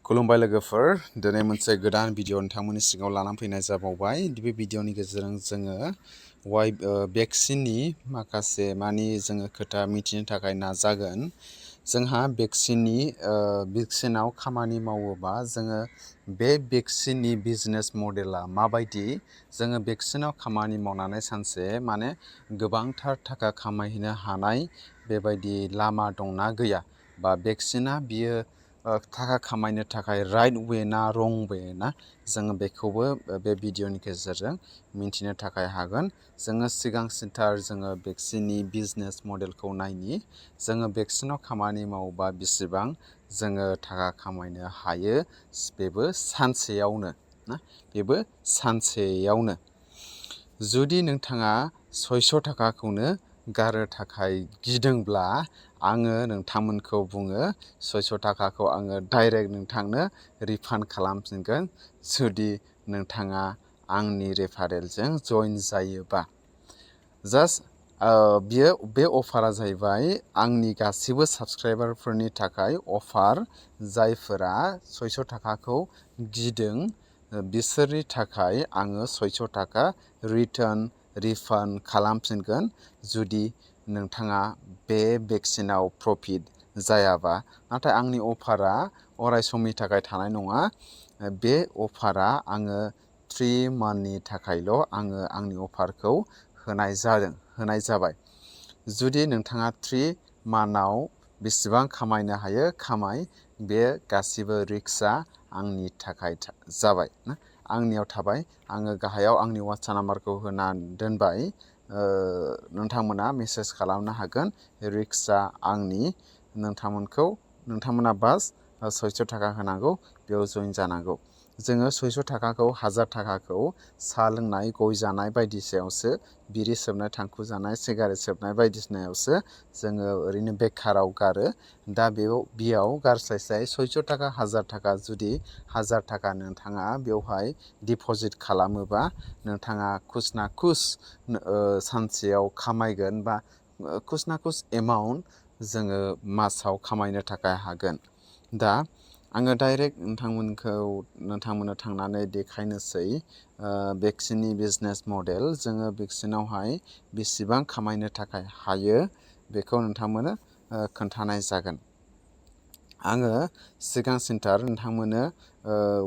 खुलुमबाय लोगोफोर दिनै मोनसे गोदान भिडिअ नोंथांमोननि सिगाङाव लानानै फैनाय जाबावबाय बे भिडिअनि गेजेरजों जोङो भेक्सिननि माखासे जोङो खोथा मिथिनो थाखाय नाजागोन जोंहा भेक्सिनाव खामानि मावोबा जोङो बे भेक्सिननि बिजनेस मडेला माबायदि जोङो भेक्सिनाव खामानि मावनानै सानसे गोबांथार थाखा खामायहैनो हानाय बेबायदि लामा दंना गैया बा भेक्सिना बियो थाखा खामायनो थाखाय राइट वे ना रं वे ना जोङो बेखौबो बे भिडिअनि गेजेरजों मिन्थिनो थाखाय हागोन जोङो सिगांसिनथार जोङो भेक्सिननि बिजनेस मडेलखौ नायनि जोङो भेक्सिनाव खामानि मावोबा बेसेबां जोङो थाखा खामायनो हायो बेबो सानसेयावनो जुदि नोंथाङा 600 थाखाखौनो गारनो थाखाय गिदोंब्ला आङो नोंथांमोनखौ बुङो 600 थाखाखौ आङो डाइरेक्ट नोंथांनो रिफान्ड खालामफिनगोन जुदि नोंथाङा आंनि रेफारेलजों जइन जायोबा बे अफारा जाहैबाय आंनि गासिबो साबस्क्राइबारफोरनि थाखाय अफार जायफोरा 600 थाखाखौ गिदों बिसोरनि थाखाय आङो 600 थाखा रिफान्ड खालामफिनगोन जुदि नोंथाङा बे भेक्सिनाव प्रफिट जायाबा नाथाय आंनि अफारा अराय समनि थाखाय थानाय नङा बे अफारा आङो 3 मान्थनि थाखायल' आङो आंनि अफारखौ होनाय जाबाय जुदि नोंथाङा 3 मान्थआव बेसेबां खामायनो हायो खामाय बे गासिबो रिक्सआ आंनि थाखाय जाबाय ना आंनियाव थाबाय आङो गाहायाव आंनि वाट्सएप नाम्बारखौ होना दोनबाय नोंथांमोना मेसेज खालामनो हागोन रिक्सआ आंनि नोंथांमोना बास 600 थाखा होनांगौ बेयाव जइन जानांगौ जोङो 600 थाखाखौ 1000 थाखाखौ साहा लोंनाय गय जानाय बायदिसिनायावसो बिरि सोबनाय थांखु जानाय सिगारेट सोबनाय बायदिसिनायावसो जोङो ओरैनो बेकाराव गारो दा बेयाव गारस्लायस्लाय 600 थाखा 1000 थाखा जुदि 1000 थाखा नोंथाङा बेवहाय डिपजिट खालामोबा नोंथाङा खुस ना खुस सानसेयाव खामायगोन बा खुस ना खुस एमाउन्ट जोङो मासाव खामायनो थाखाय हागोन दा आङो डाइरेक्ट नोंथांमोननो थांनानै देखायनोसै भेक्सिननि बिजनेस मडेल जोङो भेक्सिनावहाय बेसेबां खामायनो थाखाय हायो बेखौ नोंथांमोननो खोन्थानाय जागोन आङो सिगांसिनथार नोंथांमोननो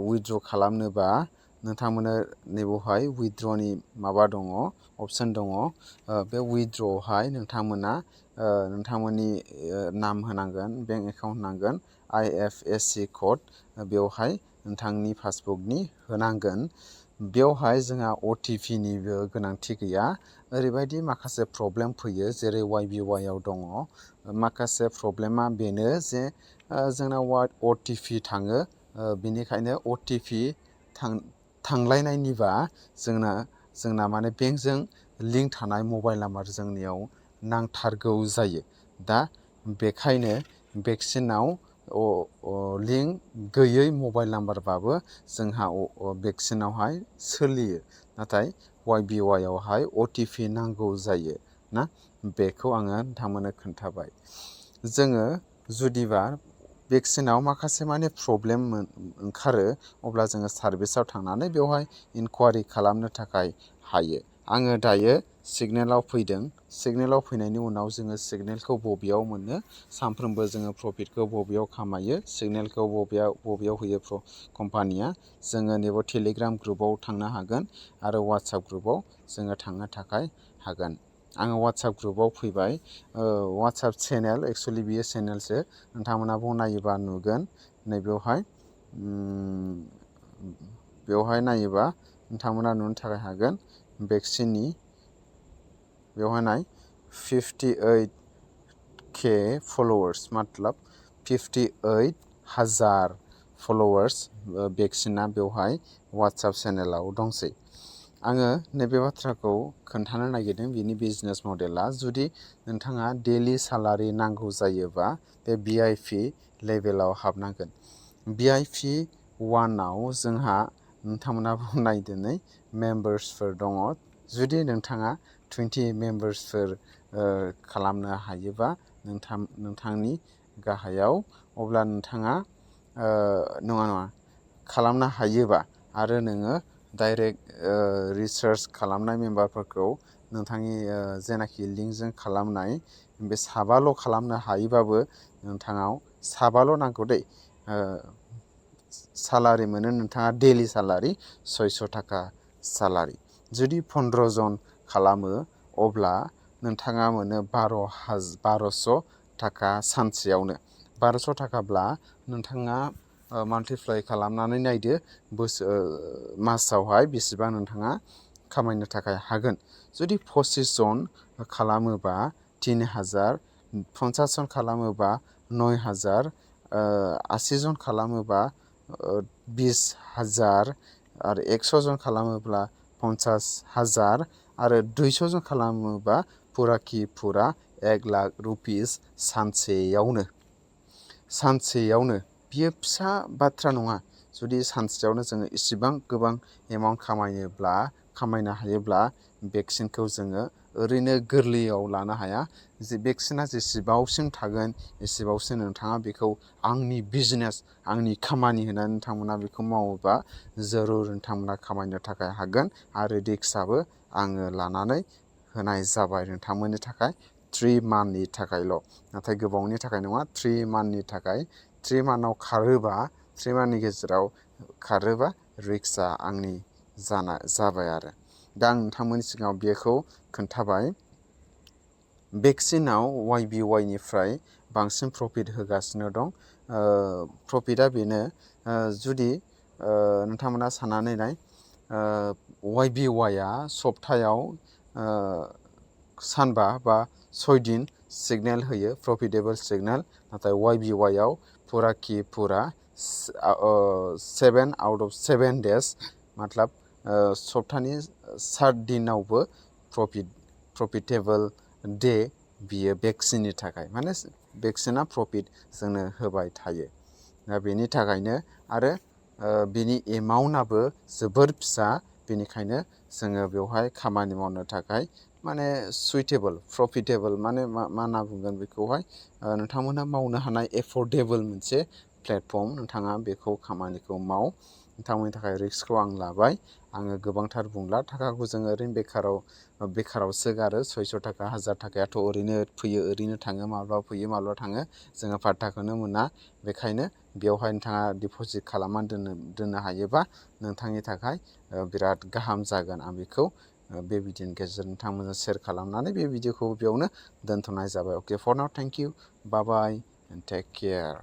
उइथड्र खालामनोबा नोंथांमोननो नैबेवहाय उइथड्रनि माबा दङ अपसन दङ बे उइथड्रआवहाय नोंथांमोननि नाम होनांगोन बेंक एकाउन्ट होनांगोन IFSC कोड बेवहाय नोंथांनि पासबुकनि होनांगोन बेवहाय जोंहा OTPनिबो गोनांथि गैया ओरैबायदि माखासे प्रब्लेम फैयो जेरै YBY आव दङ माखासे प्रब्लेमा बेनो जे जोंनाव OTP थाङो बेनिखायनो OTP थांलायनायनिबा जोंना बेंकजों लिंक थानाय मबाइल नाम्बार जोंनियाव नांथारगौ जायो दा बेखायनो भेक्सिनाव लिंक गैयै मबाइल नाम्बारबाबो जोंहा भेक्सिनावहाय सोलियो नाथाय YBY आवहाय OTP नांगौ जायो ना बेखौ आङो नोंथांमोननो खोन्थाबाय जोङो जुदिबा भेक्सिनाव माखासे प्रब्लेम ओंखारो अब्ला जोङो सार्भिसाव थांनानै बेवहाय इनकुवारि खालामनो थाखाय हायो आङो दायो सिगनेलाव फैदों सिगनेलाव फैनायनि उनाव जोङो सिगनेलखौ बबेयाव मोनो सानफ्रोमबो जोङो प्रफिटखौ बबेयाव खामायो सिगनेलखौ बबेयाव होयो कम्पानिया जोङो नैबे टेलिग्राम ग्रुपआव थांनो हागोन आरो वाट्सएप ग्रुपआव जोङो थांनो थाखाय हागोन आङो वाट्सएप ग्रुपआव फैबाय वाट्सएप चेनेल एक्चुअलि बियो चेनेलसो नोंथांमोनाबो नायोबा नुगोन बेवहाय नायोबा नोंथांमोना नुनो थाखाय हागोन भेक्सिननि बेवहाय नाय 58K फलोवार्स मतलब 58,000 फलोवार्स भेक्सिना बेवहाय वाट्सएप चेनेलाव दंसै आङो नैबे बाथ्राखौ खोन्थानो नागिरदों बिनि बिजनेस मडेला जुदि नोंथाङा डेलि सालारि नांगौ जायोबा बे VIP लेभेलाव हाबनांगोन VIP 1आव जोंहा नोंथांमोनाबो नायदिनै मेम्बार्सफोर दङ जुदि नोंथाङा 20 मेम्बार्सफोर खालामनो हायोबा नोंथांनि गाहायाव अब्ला नोंथाङा नङा खालामनो हायोबा आरो नोङो डाइरेक्ट रिसार्च खालामनाय मेम्बारफोरखौ नोंथांनि जेनाखि लिंकजों खालामनाय बे साबाल' खालामनो हायोबाबो नोंथाङाव साबाल' नांगौ दै सालारि मोनो नोंथाङा डेलि सालारि 600 थाखा सालारि जुदि 15 जन खालामो अब्ला नोंथाङा मोनो 1200 थाखा सानसेयावनो 1200 थाखाब्ला नोंथाङा माल्टिप्लाइ खालामनानै नायदो मासावहाय बेसेबां नोंथाङा खामायनो थाखाय हागोन जुदि 25 जन खालामोबा 3000 50 जन खालामोबा 9000 80 जन खालामोबा 20000 आरो 100 जन खालामोब्ला 50000 आरो 200 जन खालामोबा फुरा 1 लाख रुपिस सानसेयावनो बियो फिसा बाथ्रा नङा जुदि सानसेयावनो जोङो इसिबां गोबां एमाउन्ट खामायनो हायोब्ला भेक्सिनखौ जोङो ओरैनो गोरलैयाव लानो हाया जे भेक्सिना जेसेबांसिम थागोन एसेबांसो नोंथाङा बेखौ आंनि बिजनेस आंनि खामानि होननानै नोंथांमोना बेखौ मावोबा जरुर नोंथांमोना खामायनो थाखाय हागोन आरो रिक्सआबो आङो लानानै होनाय जाबाय नोंथांमोननि थाखाय 3 मान्थनि थाखायल' नाथाय गोबावनि थाखाय नङा 3 मान्थनि थाखाय 3 मान्थआव खारोबा 3 मान्थनि गेजेराव खारोबा रिक्सआ आंनि जाबाय आरो दा आं नोंथांमोननि सिगाङाव बेखौ खोन्थाबाय भेक्सिनाव YBY निफ्राय बांसिन प्रफिट होगासिनो दं प्रफिटआ बेनो जुदि नोंथांमोना साननानै नाय YBYआ सप्तायाव सानबा बा 6 दिन सिगनेल होयो प्रफिटेबल सिगनेल नाथाय YBYआव फुरा 7 आउट अफ 7 डेज मतलब सप्तानि 7 दिनावबो प्रफिटेबल डे बियो भेक्सिननि थाखाय माने भेक्सिना प्रफिट जोंनो होबाय थायो दा बेनि थाखायनो आरो बिनि एमाउन्टआबो जोबोर फिसा बेनिखायनो जोङो बेवहाय खामानि मावनो थाखाय माने सुइटेबल प्रफिटेबल माने मा होनना बुंगोन बेखौहाय नोंथांमोनहा मावनो हानाय एफर्डेबल मोनसे प्लेटफर्म नोंथाङा बेखौ खामानिखौ माव नोंथांमोननि थाखाय रिस्कखौ आं लाबाय आङो गोबांथार बुंला थाखाखौ जोङो ओरैनो बेखारावसो गारो 600 थाखा 1000 थाखायाथ' ओरैनो फैयो ओरैनो थाङो माब्लाबा फैयो माब्लाबा थाङो जोङो फात्ताखौनो मोना बेखायनो बेवहाय नोंथाङा डिप'जिट खालामनानै दोननो हायोबा नोंथांनि थाखाय बिराद गाहाम जागोन आं बेखौ बे भिडिअनि गेजेरजों नोंथांमोनजों शेयार खालामनानै बे भिडिअखौ बेयावनो दोनथ'नाय जाबाय okay for now thank you bye bye and take care